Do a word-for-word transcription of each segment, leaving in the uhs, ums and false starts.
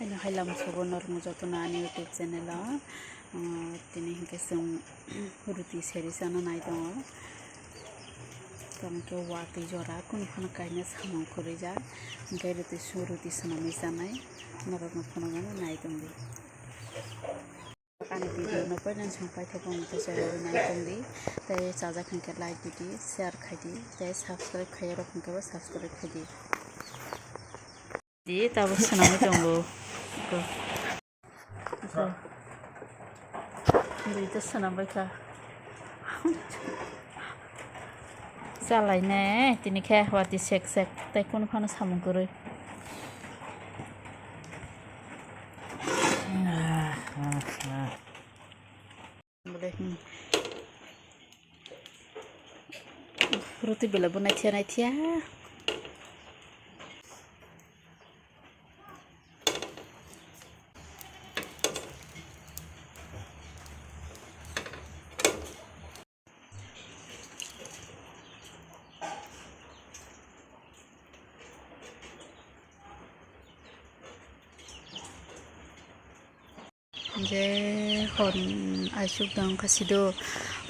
Hai lam sobo norok jotono ani YouTube channel o, ah, tini hinkhe chwng ruti seri chana nai tongo. Tamo khe watwi jora kunu phano kainwi samung kwrwi jak, hinkhe ruti su-, ruti swnamwi chanai norokno phunuknani nai tongdi. Ani video no poilani chwng paithakgo, motha chai rogwi nai tongdi, tei chajak hinkhe like didi, share khaidi, tei subscribe khaiya rok hinkhe bo subscribe khaidi. Di tabuk swnamwi tongo. Iko. Iko. Di to swnambaikha. Chalainai tini khe watwi sek sek tei kunu phano samung kwrwi. Bole, hmm. Ruti bela bo naithia naithia. Je hor aisuk dang kha sido,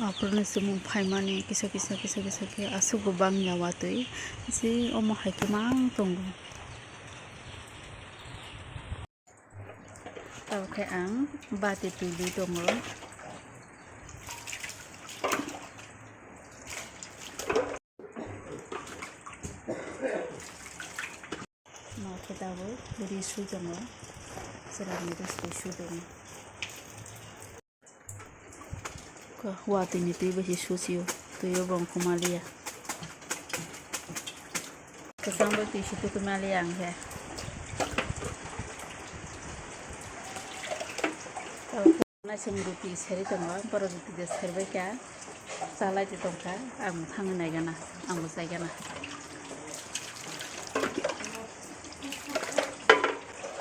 aphuru ni chumung phaimani kisa kisa kisa kisa khe aswk bo bang ya watwi, je omo hai khe mang tongo. Tamo khe ang bati twi tongo. Mo khe tabuk ri sui tongo, chwraini ri sui sui tongo. Ko, watwi ni twi bai se susi o, twi o bong kuma liya. Kwchang bai twi se twi kuma liya ang khe. Naising ruti seri tongo, borok ruti de serbai kha, chalai de tongkha, ang thangwi naigana, ang bo chaigana.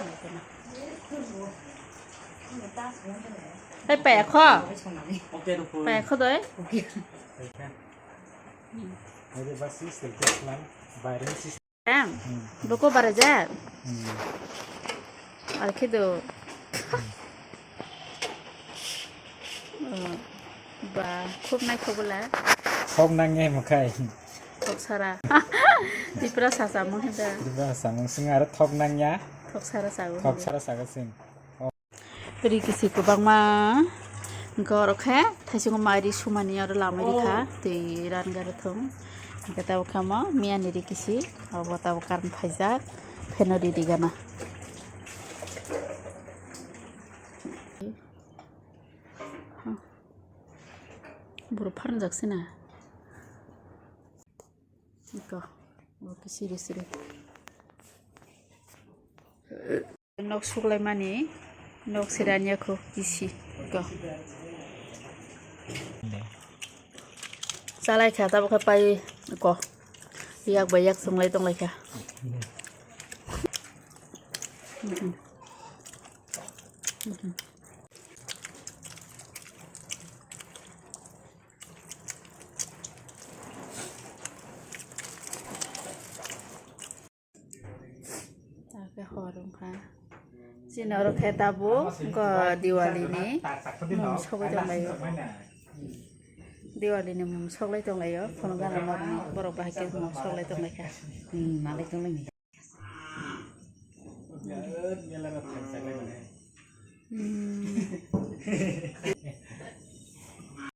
Naigana. Hei, paya kho? Paya kho doi? Em, boko bara jak? Ar khe do. Oh, ba, khub naithok bwla. Thok nang ye mwkhai. Thok sara. Tipra sa samung hinda. Tipra sa samung sing aro thok nang ya. Thok sara sago. Thok sara sago sing. Ri kisi kwbangma, hwnkhe oro khe thaisingo mai ri sumani oro lamai rikha, twi rani gari thung. Hwnkhe tabuk khe omo miyani ri kisi, obo tabuk current phaijak, fan o ri rigana. Borok pharwngjak sina. Iko, obo khe siri siri. Nok suklaimani, nok sirani yakho kisi. Iko. Chalai kha, tabuk khe pai ko. Yak bai yak chwnglai tong lai kha. Mhm. Mhm. Ta khe hor wngkha. Chini oro khe tabuk wngkha Diwali ni mung sogwi tonglaio. Diwali ni mung soglai tonglaio. Phunuk gana norokno borok bahai khe mung soglai tonglaikha. Hmm, malai tonglaini. Hmm.